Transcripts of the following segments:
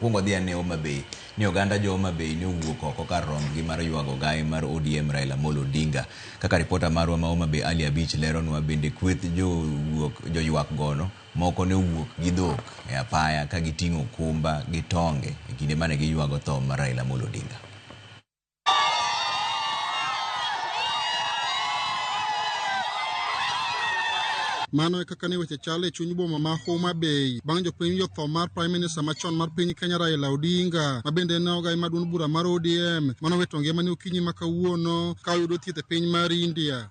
Kuongo dhi ane Homa Bay ni oganda jo Homa Bay ne owuok oko kar rombgi mar ywago gai mar ODM Raila Amolo Odinga. Kaka ripota marwa ma Homa Bay Ali Abich leronwa bende kweth jowuok joywak gono moko ne owuok gi dhok e apaya ka giting'o okumba gi tonge e kinde mane giywago tho mar Raila Amolo Odinga. Mano e kaka ne weche chal e chuny boma ma Homa Bay bang' jopiny winjo tho mar Prime Minister machon mar piny Kenya Raila Odinga, ma bende en ogai mar duond bura mar ODM manowito ngimane okinyi ma kawuono ka oyudo thieth e piny mar India.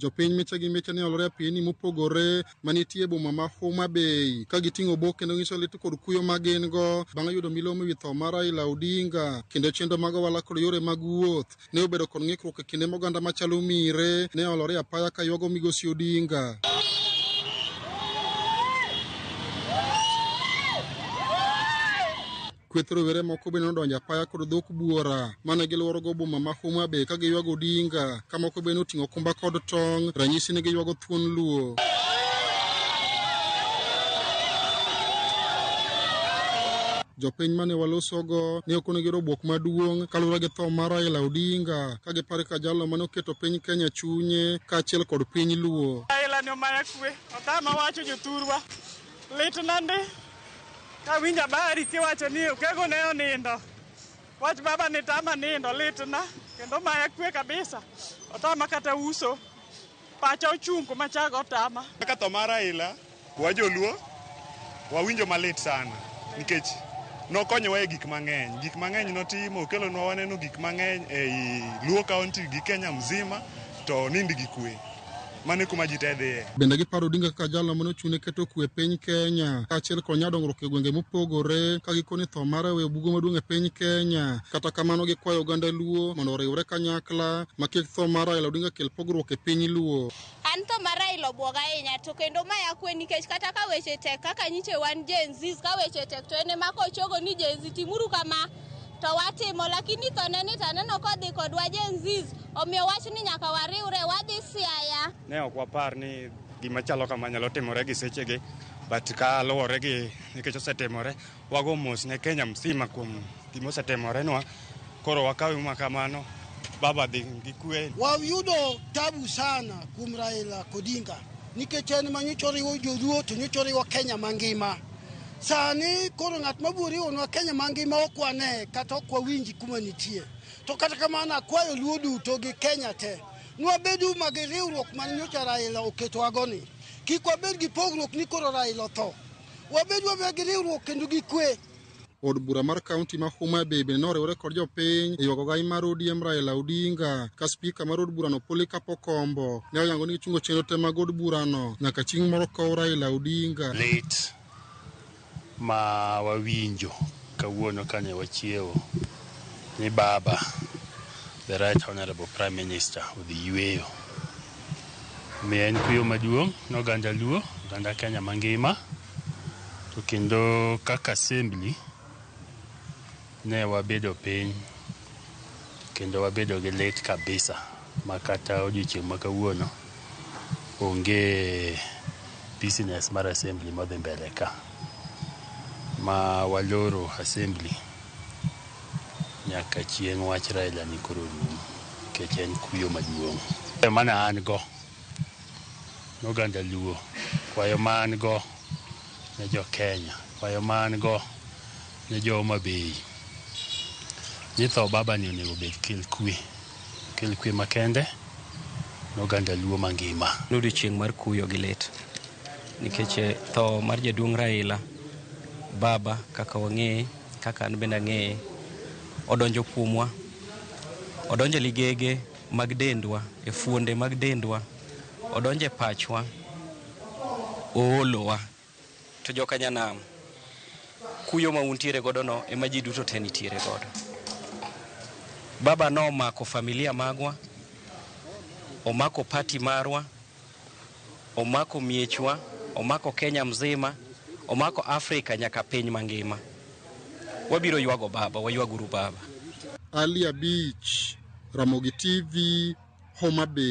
Jopiny miche gi miche ne olore apini mopogore manitie e boma ma Homa Bay ka giting'o obok kendo nyiso lit kod kuyo ma gin go bang' yudo milome ewi tho mar Raila Odinga kendo chenro mag ohala kod yore mag wuoth ne obedo kod ng'ikruok e kinde ma oganda machalo mire ne olore apaya ka ywago migosi Odinga. Kweth rowere moko bende nodonjo apaya kod dhok buora mane giluorogo boma ma Homa Bay ka giywago Odinga ka moko bende oting'o okumba kod tong' ranyisi ni giywago thuon Luo. Jopiny mane walosogo ne ok onego yudo bwok maduong' kaluwore gi tho mar Raila Odinga ka gipare ka jalno mane oketo piny Kenya chunye kaachiel kod piny Luo. Raila ni omaya kwe, otama wacho jothurwa. Litna ndi. Kawinjo habari kiwacho ni Okego ne onindo. Wach baba ni tama nindo litna kendo maya kwe kabisa. Otama kata uso. Pacha ochung' kuma chago otama. Kaka tho mar Raila, wa joluo wawinjo malit sana nikech nokonyowa e gik mang'eny. Gik mang'eny notimo, okelonwa waneno gik mang'eny ei Luo County gi Kenya mzima to nind gi kwe. Mano e kuma ji te dhiye. Bende giparo Odinga kaka jalno mane ochung' ne keto kwe e piny Kenya kaachiel kod nyadongruok e gwenge mopogore ka gikoni tho mare oweyo bugo maduong' e piny Kenya. Kata kamano gikwayo oganda Luo mondo oriwre kanyakla ma kik tho mar Raila Odinga kel pogruok e piny Luo. An tho mar Raila obwoga ahinya to kendo maya kwe nikech kata ka weche tek kaka nyiche wan Gen Zs ka weche tek to en ema kochogo ni Gen Z timuru kama to watimo lakini thone ni to aneno kodhi kodwa Gen Zs omiyo wachni nyaka wariwre wadhi Siaya. Ne ok wapar ni gima chalo kama nyalo timore gi sechegi but kaluwore gi nikech osetimore wago mos ne Kenya mzima kuom gima osetimorenwa koro wakawe ma kamano baba dhi gi kwe. Wayudo tabu sana kuom Raila Odinga nikech en manyocha oriwo joluo to nyocha oriwo Kenya mangima. Sani koro ng'at mabiro riwonwa Kenya mangima ok wane kata ok wawinji kuma nitie. To kata kamano akwayo Luo duto gi Kenya te nwabedu mag riwruok man nyocha Raila oketowago ni. Kik wabed gi pogruok ni koro Raila otho. Wabed wabed gi riwruok kendo gi kwe. Od bura mar kaunti ma Homa Bay bende noriwore kod jopiny e ywago gai mar ODM Raila Odinga ka spika mar od burano Polycarp Okombo ne oyango ni gichungo chenro te mag od burano nyaka chieng' moro kow Raila Odinga. Lit ma wawinjo kawuono kane wachiewo ni baba the right honorable prime minister odhi yweyo. Omiyo en kuyo maduong' ne oganda Luo, oganda Kenya mangima to kendo kaka assembly ne wabedo piny kendo wabedo gi lit kabisa ma kata odiochieng' ma kawuono onge business mar assembly modhi mbele ka ma waloro assembly nyaka chieng' wach Raila ni koro rum nikech en kuyo maduong'. Mana an go noganda Luo, kwayo ma an go ne jo Kenya, kwayo ma an go ne jo Homa Bay ni tho baba ni onego bed kel kwe, kel kwe makende noganda Luo mangima. En odiochieng' mar kuyo gi lit nikech tho mar jaduong' Raila baba kaka wang'eye kaka an bende ang'eye odonjo kuomwa, odonjo e ligege mag dendwa, e fuonde mag dendwa, odonjo e pachwa, oolowa. To joka nyanam, kuyo ma untiere godo no ema ji duto te nitiere godo. Baba nomako familia magwa, omako party marwa, omako miechwa, omako Kenya mzima, omako Afrika nyaka piny mangima. Wabiro ywago baba, waywaguru baba. Ali Abich, Ramogi TV, Homa Bay.